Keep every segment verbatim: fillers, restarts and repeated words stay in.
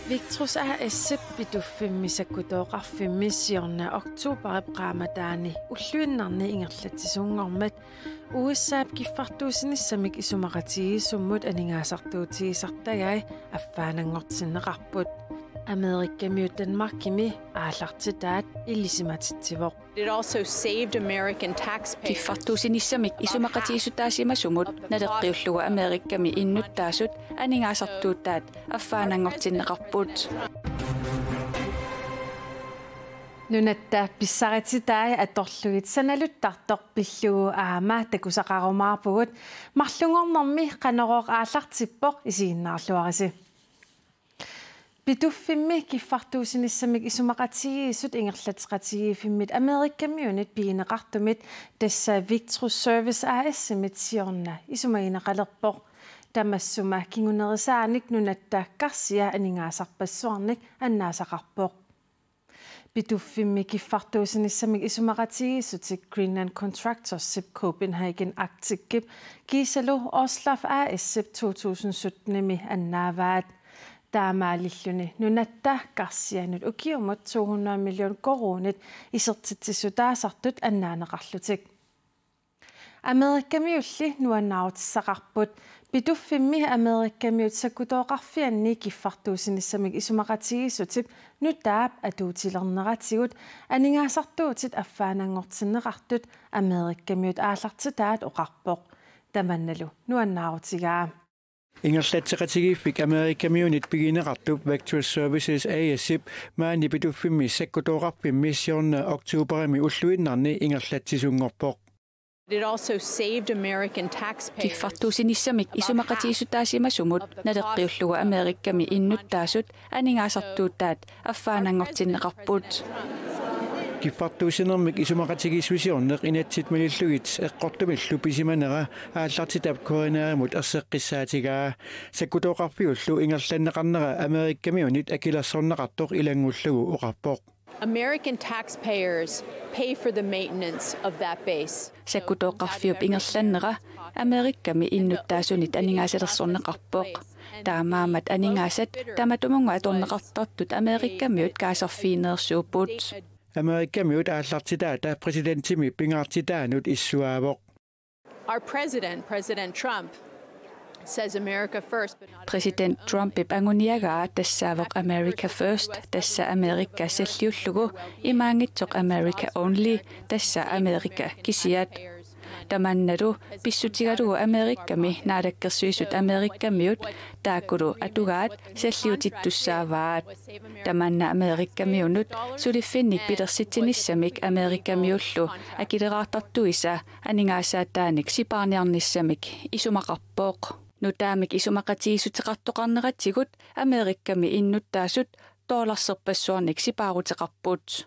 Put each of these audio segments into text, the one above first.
Victrus A/S-ip Pituffimmi sakkutooqarfimmi siorna oktoberip qaammataani ulluinnarni ingerlatsisunngormat U S A-p kiffartuussinissamik isumaqatigiissummut aningaasartuutigisartagai affaannanngortinneqarput. Amerikamiut Danmarkimi aallartitaat ilisimatitsivoq. It also saved American taxpayers. Kiffartuussinissamik isumaqatigiissutaasimasumut naleqqiullugu Amerikami innuttaasut aningaasartuutaat affaannanngortinneqarput. Nunatta pissarititai atorlugit sanaluttartoq pillugu aamma takusaqarumaarpugut. Marlunngornermi Qanorooq aallartippoq, isiginnaarluarisi. Pituffimmi kiffartuussinissamik isumaqatigiissut ingerlatseqatigiiffimmit Amerikamiunit pigineqartumit, tassa Victrus Service A/S-imit, siorna isumagineqalerpoq. Tamassuma kingunerisaanik nunatta karsia aningaasarpassuarnik annaasaqarpoq. Pituffimmi kiffartuussinissamik isumaqatigiissutik Greenland Contractorsip, Copenhagen Arcticip kiisalu Aarsleff A/S-ip to tusind syttenimi annaavaat. Taamaalilluni nunatta karsianut ukiumut to hundrede million koruunit isertitsissutaasartut annaaneqarlutik. Amerikamiulli nuannaarutissaqarput. Pituffimmi Amerikamiut sakkutooqarfianni kiffartuussinissamik isumaqatigiissutip nutaap atuutilerneratigut aningaasartuutit affaannanngortinneqartut Amerikamiut aallartitaat oqarpoq. Tamannalu nuannaarutigaa. Ingerlatseqatigiiffik Amerikamiunit pigineqartup Victrus Services A/S-ip maani Pituffimmi sakkutooqarfimmi siorna oktoberimi ulluinnarni ingerlatsisunngorpoq. It also saved American taxpayers. Kiffartuussinissamik isumaqatigiissutaasimasumut naleqqiullugu Amerikami innuttaasut aningaasartuutaat affaannanngortinneqarput. Kiffartuussinermik isumaqatigiissusiorneq inatsit malillugit eqqortumillu pisimanera aallartitap K N R-imut erseqqissaatigaa. Sakkutooqarfiullu ingerlanneqarnera Amerikamiunit akilersorneqartoq ilanngullugu oqarpoq. American taxpayers pay for the maintenance of that base. Sakkutooqarfiup ingerlannera Amerikami innuttaasunit aningaasalersorneqarpoq. Taamaammat aningaasat tamatumunnga atorneqartartut Amerikamiut kaasarfigineersuupput. Amerikamiut aallartitaata præsidentimi pingaartitaanut issuaavoq. Our president, President Trump, says America first, but not Præsident Trumpip anguniagaa tassaavoq America first, tassa Amerika salliullugu, imaanngitsoq America only, tassa Amerika kisiat. Tamannalu pissutigalugu Amerikami Naalakkersuisut Amerikamiut taakkulu atugaat salliutittussaavaat. Tamanna Amerikamiunut suliffinnik pilersitsinissamik Amerikamiullu akileraartartuisa aningaasaataanik sipaarniarnissamik isumaqarpoq. Nutaamik isumaqatigiissuteqartoqarneratigut Amerikami innuttaasut dollarserpassuarnik sipaaruteqarput.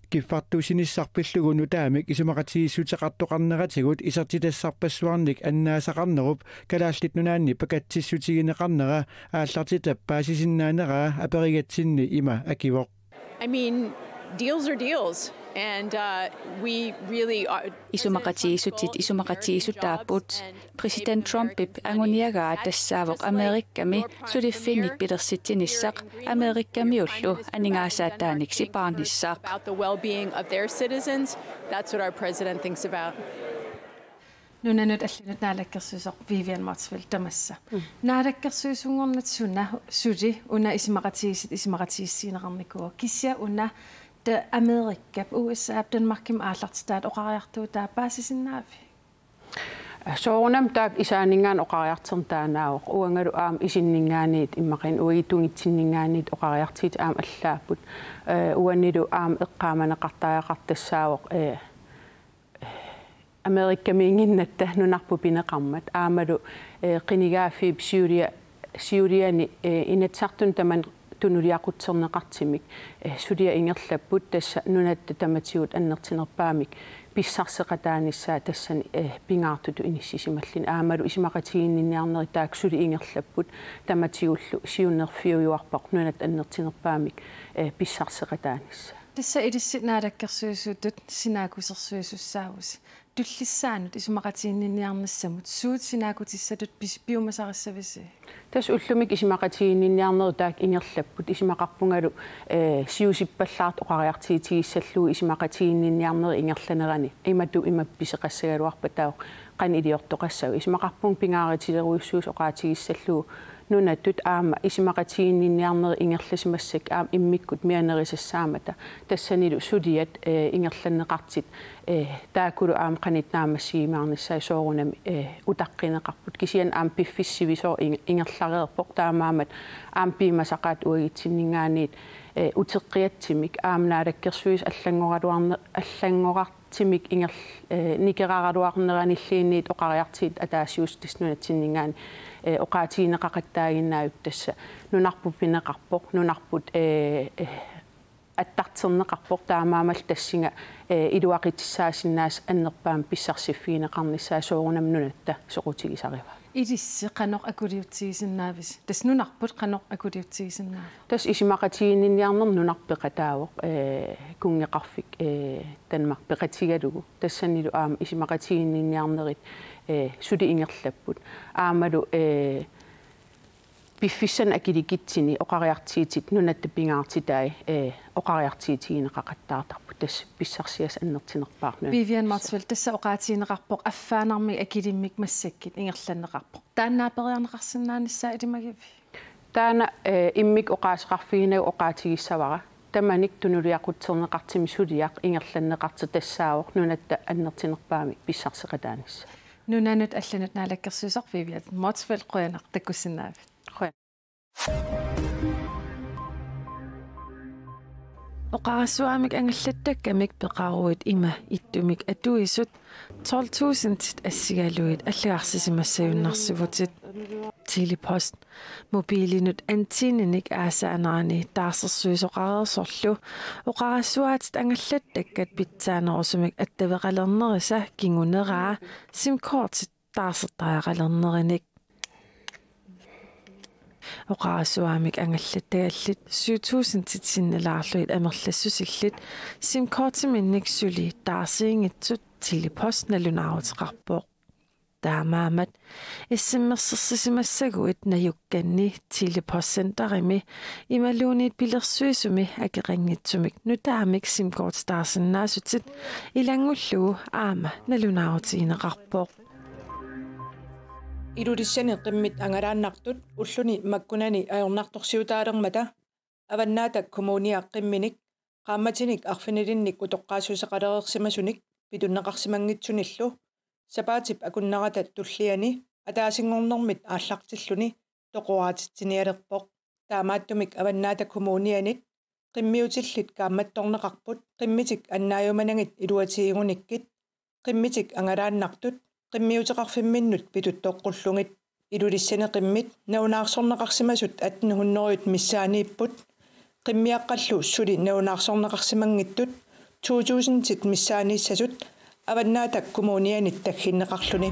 Kiffartuussinissaq pillugu nutaamik isumaqatigiissuteqartoqarneratigut isertitassarpassuarnik annaasaqarnerup Kalaallit Nunaanni pakatsissutigineqarnera aallartitap paasisinnaaneraa aperigatsinni ima akivoq. I mean, deals are deals, and, uh, we really are. Isumaqatigiissutit isumaqatigiissutaapput. Præsident Trumpip anguniagaa tassaavoq Amerikami suliffinnik pilersitsinissaq Amerikamiullu aningaasaataanik sipaarnissaq. About the well-being of their citizens. That's what our president thinks about. Nunanut allanut naalakkersuisoq Vivian Motzfeldt, tamassa. Mm. Naalakkersuisunngornut suna suli una isumaqatigiissut isumaqatigiissiineqarnikuuvoq, kisianni una ta Amerikap, U S A-p Danmarkimut aallartitaat oqariartuutaa paasisinnaaviuk? Soorunami taakku isaaninngaanniit oqariartorneq taannaavoq. Uangalu aamma isinninngaanniit, immaqaluunniit uagut tungitsinninngaanniit oqariartuutit aamma allaapput. Eh, uanilu aamma eqqaamaneqartariaqartoq tassaavoq, eh, Amerikamiinnginnatta nunarput pineqarmat. Aammalu, eh, qinigaaffiup siulia-, siuliani, eh, Inatsisartuni tamanut tunuliaqutserneqartumik, eh, suliat ingerlapput, tassa nunatta tamatigut annertunerpaamik pissarseqataanissaa tassani, eh, pingaartutut inissisimalluni. Aammalu isumaqatigiinniarnerit taakku suli ingerlapput, tamatigullu siunnerfiujuarparput nunatta annertunerpaamik, eh, pissarseqataanissaa. Tassa ilissi naalakkersuisutut sinaakkusersuisussaavusi. Tullissaanut isumaqatiginninniarnissamut suut sinaakutissatut pis-, piumasarissavisi? Tassa ullumi isumaqatiginninniarnerit taakku ingerlapput, isumaqarpungalu eh, siusippallaartoq oqariartuutigissallugu isumaqatiginninniarnerit ingerlaneranni, imatut ima pisoqassagaluarpat taava qanoq iliortoqassagut. Isumaqarpunga pingaarutilerujussuusoq oqaatigissallugu nunattut aamma isumaqatiginninniarnerit ingerlasimassakkut aamma immikkut mianerisassaammata, tassanilu suliat eh, ingerlanneqartut eh, taakkulu aamma qanoq naammassiimaarnissaat soorunami eh, utaqqineqarput. Kisianni aamma piffissaq sivisooq ing-, ingerlareerpoq, taamaammat aamma piumasaqaatit uagutsinninngaanniit eh, uteqqiatsumik aamma naalakkersuisut allanngoraluarne-, allanngorar- timik inger-, eh, nikeraaraluarneranilluunniit oqariartuutit ataasiusutut nunatsinninngaanniit eh, oqaatigineqaqattaaginnaapput. Tassa nunarput pineqarpoq, nunarput eh, eh, attartorneqarpoq, taamaammallu tassunga eh, iluaqutissaasinnaasut annerpaamik pissarsiffigineqarnissaat soorunami nunatta soqutigisarivaa. Ilissi qanoq akuliutsigisinnaavisi? Tassa nunarput qanoq akuliutsigisinnaava? Tassa isumaqatiginninniarnermut nunarput peqataavoq eh, kunngeqarfik eh, Danmark peqatigalugu. Tassanilu aamma isumaqatiginninniarnerit eh, suli ingerlapput. Aammalu eh, piffissanut akilikkutsinni oqariartuutit nunatta pingaartitaat eh, oqariartuutigineqaqattaartarput. Tassa pissarsiassaq annertunerpaaq nunat. Vivian Motzfeldt, tassa oqaatigineqarpoq affaannarmik akilimmik massakkut ingerlanneqarpoq. Taanna aaperiarneqarsinnaanissaa ilimagivigit? Taanna eh, immikkut oqaaseqarfiginagu oqaatigissavara. Tamanit tunuliaqutserneqartumik suliaq ingerlanneqartoq tassaavoq nunatta annertunerpaamik pissarseqataanissaa. Nunanut allanut naalakkersuisoq Vivian Motzfeldt, qujanaq takkussinnaagavit. Qujan. Oqarasuaamik angallattakkamik peqaruit ima ittumik atuisut tolv tusindit assigalugit allagarsisimassajunnaarsivutit. Tele-Post mobilinut antennenik aasaanerani taarsersuisoqareersorlu oqarasuaatit angallattakkat pitsaanerusumik attaveqalernerisa kinguneraa SIM-kortit taarsertariaqalernerinik. Oqarasuaamik angallattagallit syv tusindit sinnalaarlugit amerlassusillit SIM-kortiminnik suli taarsiinngitsut Tele-Post nalunaaruteqarpoq. Taamaammat S M S-ersisimassaguit najukkanni Tele-Post Centerimi imaluunniit pilersuisumi akeqanngitsumik nutaamik SIM-kortit taarsinnaasutit ilanngullugu aamma nalunaarutigineqarpoq. Ilulissani qimmit angalaannartut ulluni makkunani ajornartorsiutaalermata Avannaata Kommunia qimminik qaammatinik arfinilinnik utoqqaassuseqalereersimasunik pitunneqarsimanngitsunillu sapaatip akunnerata tulliani ataasinngornermit aallartilluni toqoraatitsinialerpoq. Taamaattumik Avannaata Kommunianit qimmiutillit kaammattorneqarput qimmitik annaajumanagit iluatigiigunikkit qimmitik angalaannartut qimmiuteqarfimminnut pituttoqqullugit. Ilulissani qimmit nalunaarsorneqarsimasut atten hundredet missaaniipput, qimmiaqqallu suli nalunaarsorneqarsimanngitsut to tusindit missaaniissasut Avannaata Kommunianit tagginneqarluni.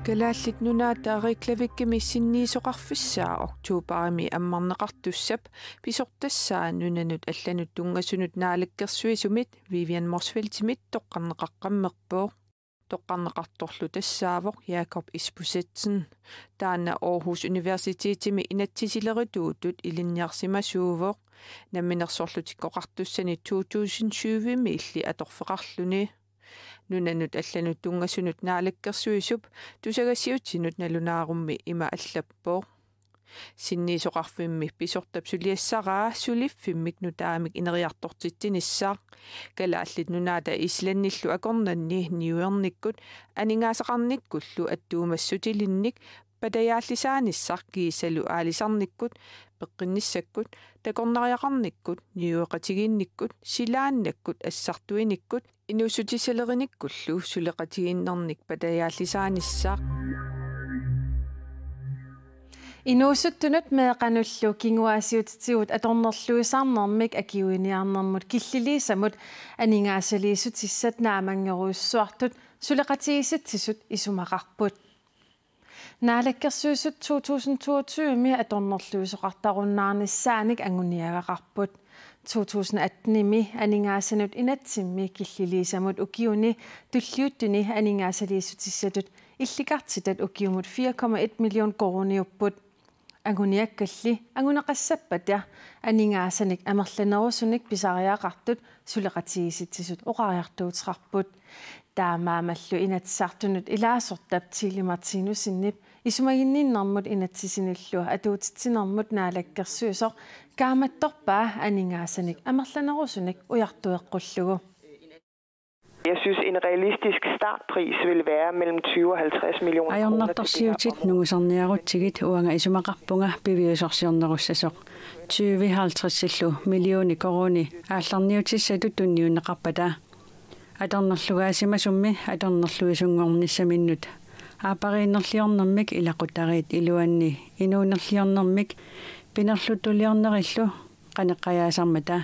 Kalaallit Nunaata Reykjavikimi sinniisoqarfissaa oktobarimi ammarneqartussap pisortassaa nunanut allanut tunngasunut naalakkersuisumit Vivian Motzfeldtimit toqqarneqaqqammerpoq. Toqqarneqartorlu tassaavoq Jakob Isbosethsen. Taanna Aarhus Universitetimi inatsisilerituutut ilinniarsimasuuvoq. Namminersorlutikkoqartussani to tusind syvimi illit atorfeqarluni. Nunanut allanut tunngasunut naalakkersuisup tusagassiutinut nalunaarummi ima allappoq: Sinniisoqarfimmi pisortap suliassaraa suliffimmik nutaamik ineriartortitsinissaq. Kalaallit Nunaata Islandillu akornanni niuernikkut aningaasaqarnikkullu attuumassutilinnik patajaallisaanissaq kiisalu aalisarnikkut, peqqinnissakkut, takornariaqarnikkut, niueqatigiinnikkut, silaannakkut, assartuinikkut, inuussutissalerunikkullu suleqatigiinnernik patajaallisaanissaq. Inuusuttunut meeqqanullu kinguaassiuutitigut atornerluisarnermik akiuiniarnermut killiliisamut aningaasaliissutissat naammanngorujussuartut suleqatigiissitsisut isumaqarput. Naalakkersuisut to tusind toogtyve-mi atornerluisoqartarunnaarnissaanik anguniagaqarput. to tusind atten-imi aningaasanut inatsimmi killiliisamut ukiuni tulliuttuni aningaasaliissutissatut illikartitat ukiumut fire komma et million koruuniupput. Anguniakkalli anguneqassappata aningaasanik amerlanerusunik pisariaqartut suleqatigiissitsisut oqariartuuteqarput. Taamaammallu Inatsisartunut ilaasortap Tilly Martinussenip isumaginninnermut inatsisinillu atuutitsinermut naalakkersuisoq kaammattorpaa aningaasanik amerlanerusunik ujartueqqullugu. Jeg synes, en realistisk startpris vil være mellem tyve og halvtreds millioner kroner til det her område. Ajornartorsiutit nungusarniarutsigit uanga isumaqarpunga piviusorsiornerussasoq tyve halvtredsillu millioner koruuni aallarniutissatut tunniunneqarpata. Atornerlugaasimasummi atornerluisunngornissaminnut aappariinnerliornermik ilaqutariit iluanni inuunerliornermik pinerluttuliornerillu qaneqqajaasarmata.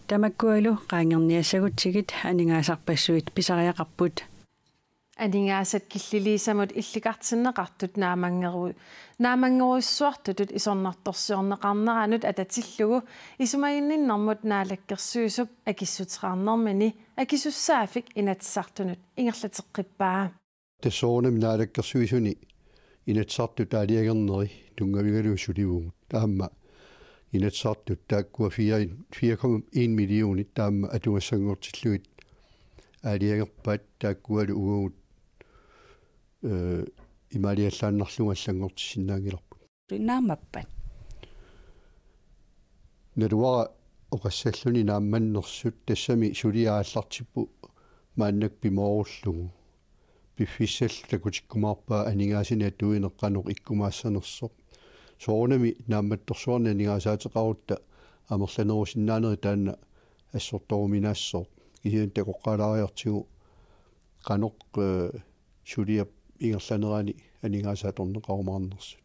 Tamakkualu qaangerniassagutsigit aningaasarpassuit pisariaqarput. Aningaasat killiliisamut illikartinneqartut naammangeru-, naammangerujussuartutut isornartorsiorneqarneranut atatillugu isumaginninnermut naalakkersuisup akissuteqarnermini akisussaaffik Inatsisartunut ingerlateqqippaa. Tassa soorunami naalakkersuisuni Inatsisartut aalajangerneri tunngavigalugu sulivugut. Taama Inatsisartut taakkua fire, fire komma en millionit taama atugassanngortillugit aalajangerpaat, taakkualu uagut, eh, imaaliallaannarlugu allanngortissinnaanngilarput. Naammapput. Naluara oqassalluni naammannersut, tassami suliaq aallartippoq maannakkut pimoorullugu. Piffissallu takutikkumaarpaa aningaasanik atuineq qanoq ikkumaassanersoq. Soorunami naammattorsuarnik aningaasaateqarutta amerlanerusinnaanerit taanna assortoruminaassooq. Kisianni takoqqaalaariartigu qanoq, eh, suliap ingerlanerani aningaasat atorneqarumaarnersut.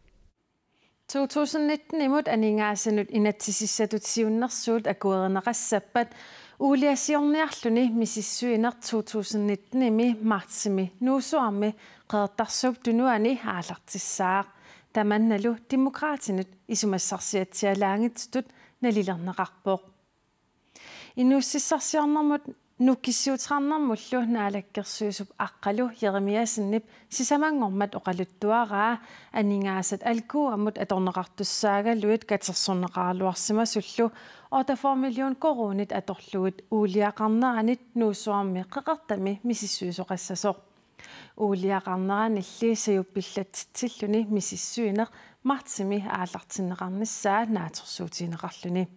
To tusind nitten-imut aningaasanut inatsisissatut siunnersuut akuerineqassappat uuliasiorniarluni misissuineq to tusind nitten-imi martsimi Nuussuarmi Qeqertarsuup Tunuani aallartissaaq. Tamannalu Demokraatinut isumassarsiatsialaanngitsutut nalilerneqarpoq. Inuussutissarsiornermut nukkissiuteqarnermullu naalakkersuisup aqqalu Jeremiassenip sisamanngormat oqaluttuaraa aningaasat alkuuammut atorneqartussaagaluit katersorneqaraluarsimasullu otteogfyrre million koruunit atorlugit uuliaqarneranit Nuussuarmi Qeqertami misissuisoqassasoq. Uuliaqarneranilli sajuppillatitsilluni misissuineq martsimi aallartinneqarnissaa naatsorsuutigineqarluni.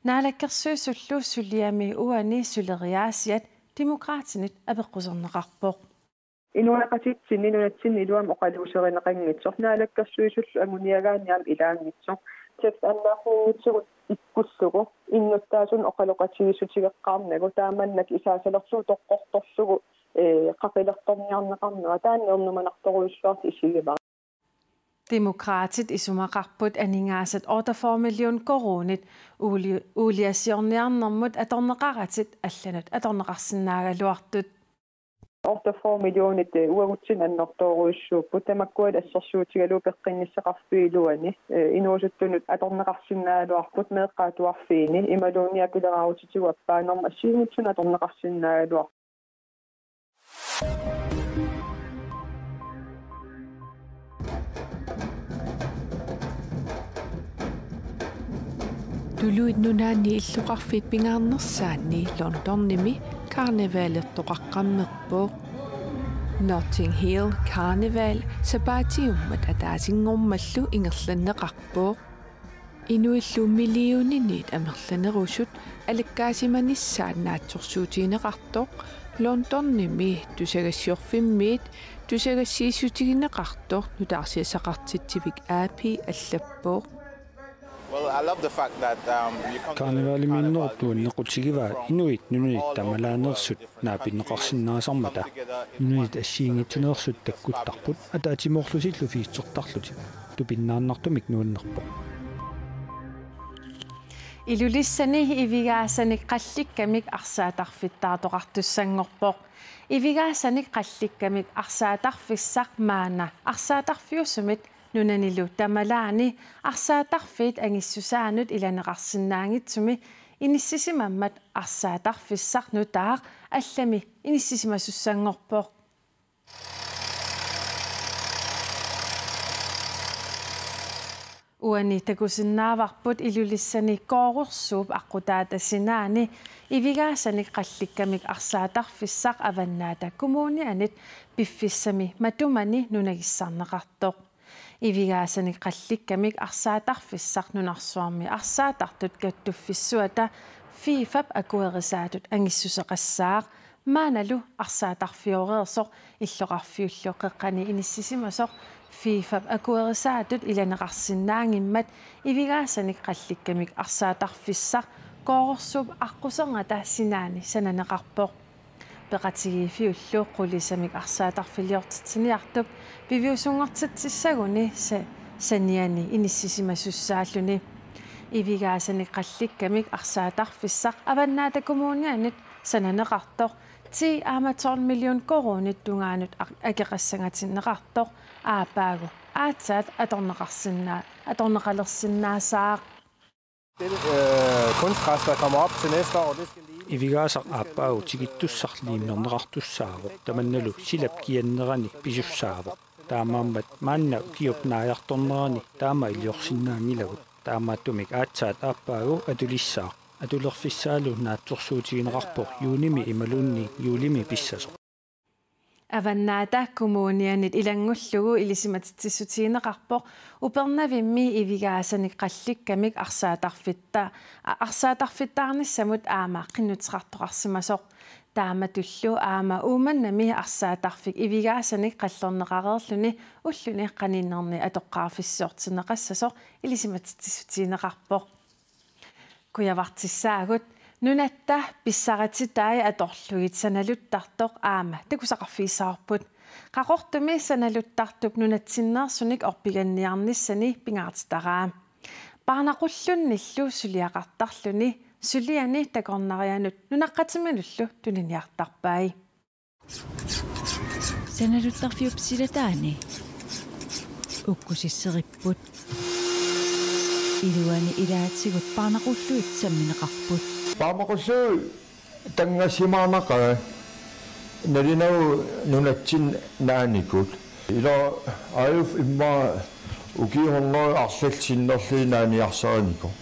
Naalakkersuisullu suliami uani suleriaasiat Demokraatinit apeqquserneqarpoq. Inuiaqatitsinnit nunatsinni iluamik oqaluuserineqanngitsoq naalakkersuisullu anguniagaanni aamma ilaanngitsoq. Tekst annaarninngitsigut ikkullugu innuttaasunut oqaloqatigiissutigeqqaarnagu, taamannakku isaasalerlugu toqqortorlugu, ee, qaqilertorniarneqarnera taanna ernumanartorujussuartut isigivara. Demokraatit isumaqarput aningaasat otteogfyrre million koruunit uuli-, uuliasiorniarnermut atorneqaratik allanut atorneqarsinnaagaluartut. Otteogfyrre millionit, ee, uagutsinnut annertoorujussuupput, tamakkualu assersuutigalugu peqqinnissaqarfiup iluani, ee, inuusuttunut atorneqarsinnaagaluarput meeqqat atuarfiini imaluunniit apileraarutitigut appaanermut assigiinngitsunut atorneqarsinnaagaluarput. Tuluit Nunaanni illoqarfiit pingaarnersaanni Londonimi karnevalertoqaqqammerpoq. Notting Hill Karneval sapaatiummat ataasinngormallu ingerlanneqarpoq. Inuillu millioninit amerlanerusut alakkaasimanissaat naatsorsuutigineqartoq Londonimi tusagassiorfimmiit tusagassiissutigineqartoq nutaarsiassaqartitsivik A P allappoq. Well, I love the fact that, um, you come to Karnevaliminnerup tuannequtigivaat inuit nunanit tamalaaneersut naapinneqarsinnaasarmata. Nunanit assigiinngitsuneersut takkuttarput ataatsimoorlutillu fiitsortarlutik. Tupinnaannartumik nuannerpoq. Ilulissani ivigaasanik qallikkamik arsaatarfittaartoqartussanngorpoq. Ivigaasanik qallikkamik arsaatarfissaq maanna arsaatarfiusumit nunanilu tamalaani arsaatarfiit angissusaannut ilaneqarsinnaanngitsumi inissisimammat arsaattarfissaq nutaaq allami inissisimasussanngorpoq. Uani takusinnaavarput Ilulissani Koororsuup aqqutaata sinaani ivigaasanik qallikkamik arsaattarfissaq Avannaata Kommunianit piffissami matumani nunagissarneqartoq. Ivigaasanik qallikkamik arsaattarfissaq nunarsuarmi arsaattartut kattuffissuata FIFA-p akuerisaatut angissuseqassaaq. Maannalu arsaattarfioreersoq illoqarfiullu qeqqani inissisimasoq FIFA-p akuerisaatut ilaneqarsinnaanngimmat ivigaasanik qallikkamik arsaattarfissaq Koororsuup aqqusernata sinaani sananeqarpoq. Peqatigiiffiullu qulisamik arsaattarfiliortitsiniartup piviusunngortitsissaguni sa-, saniani inissisimasussaalluni. Ivigaasanik qallikkamik arsaattarfissaq Avannaata Kommunianit sananeqartoq ti aamma tolv million koruunit tungaanut a-, akeqassangatinneqartoq aappaagu aatsaat atorneqarsinnaa-, atorneqalersinnaassaaq. Det øh, kunstgræs, der kommer op til næste år, det skal lige... Ivigaasaq aappaagu tikittussaq liimmerneqartussaavoq, tamannalu silap kiannerani pisussaavoq. Taamaammat maanna ukiup naajartornerani taama iliorsinnaanngilagut. Taamaattumik aatsaat aappaagu atulissaaq. Atulerfissaalu naatsorsuutigineqarpoq juunimi imaluunniit juulimi pissasoq. Avannaata Kommunianit ilanngullugu ilisimatitsissutigineqarpoq Upernavimmi ivigaasanik qallikkamik arsaattarfitta-, a-, arsaattarfittaarnissamut aamma qinnuteqartoqarsimasoq. Taamatullu aamma Uummannami arsaattarfik ivigaasanik qallerneqareerluni ulluni qaninnerni atoqqaarfissiortinneqassasoq ilisimatitsissutigineqarpoq. Kujavartissaagut, nunatta pissarititai atorlugit sanaluttartoq aamma takusaqarfigissavarput. Qaqortumi sanaluttartup nunatsinneersunik orpiganniarnissani pingaartitaraa. Paarnaqullunnillu suliaqartarluni suliani takornarianut nunaqqatiminullu tuniniartarpai. Sanaluttarfiup silataani ukkusisseripput. Iluani ilaatigut paarnaqullugit sammineqarput. Paarnaqullugit tanngassimaarnaqaaq nalinagu nunatsinni naanikut. Ila aajuna immaqa ukiut hundrede arlallit sinnerlugit naaniarsarinikuuvoq.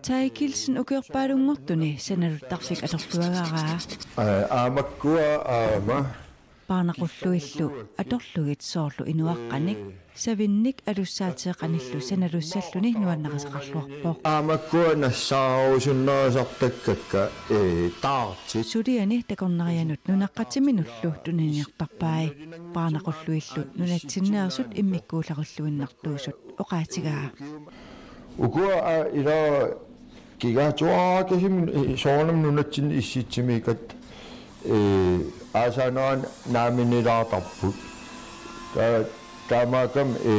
Tage Kielsen ukiorpaalunngortuni sanaluttarfik atorluagaraa. Aa, aamakkua aamma. Paarnaqullugillu atorlugit soorlu inuaqqanik, savinnik alussaateeqanillu sanalussalluni nuannarisaqarluarpoq. Aamakkua nassaarusunnerisartakkakka, ee, taartit. Suliani takornarianut nunaqqatiminullu tuniniartarpai. Paarnaqullugillu nunatsinneersut immikkuullarilluinnartuusut oqaatigaa. Ukua aa ila kigaatuarakasimin soorunami nunatsinni issitsimiikkatta, ee, aasaanerani naaminilaartarput. Taa-, taamaakkami, ee,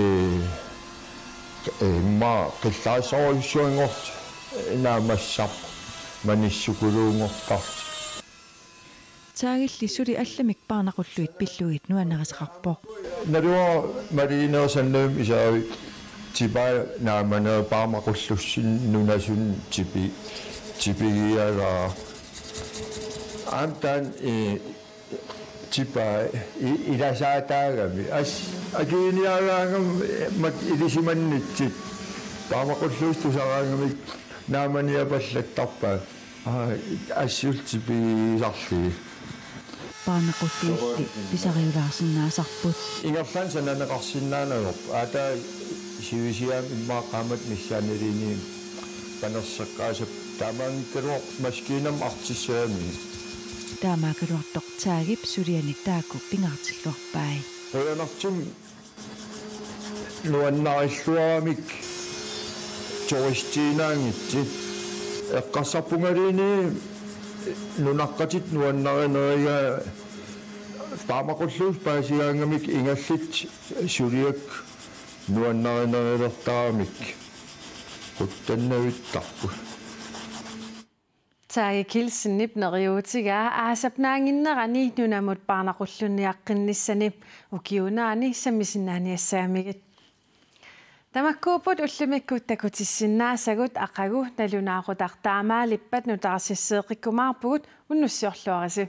ee, immaqa qillaassorujussuanngortut naammassarput manissukuluunngortartut. Tagilli suli allamik paarnaqullugit pillugit nuannarisaqarpoq. Naluara maligineersannagit isaavi tipaa naamaneq paarnaqullussinnut nunasunnut tipi-, tipigialaa. Aamma taanna, ee, tipaa i-, ilasaataagami. As-, akiniaraangami mak ilisimannitsit. Paarnaqullugit tusaraangamik naamaniapallattarpaat. Aa, assullu tipigisarlugit. Paarnaqullugilli pisariulaarsinnaasarput. Ingerlaannaq sananeqarsinnaanagorput. Aataa sivisuumik immaqa qaammatit missaannilinnik panerseqqaassapput. Taamaanngikkaluartoq maskiinamik artussagamiuk. Taamaakkaluartoq Tagip suliani taakku pingaartilluarpai. Qujanartumik nuannarilluaramik turistiinnaanngitsoq. Eqqarsarpungaluunniit nunaqqatitta nuannarinerisa paarnaqullugit paasigaangamikku ingerlaannaq suliakka nuannarinerulertaramikku qutsannavittarput. Tage Kielsenip neriuutigaa aasap naannginnerani nunamut paarnaqullunniaqqinnissani ukiuunerani sammisinnaaniassagamigit. Tamakkuupput ullumikkut takutissinnaasagut, aqagu nalunaaqutaq taamaalippat nutaarsiassiiqqikkumaarpugut, unnussiorluarisi.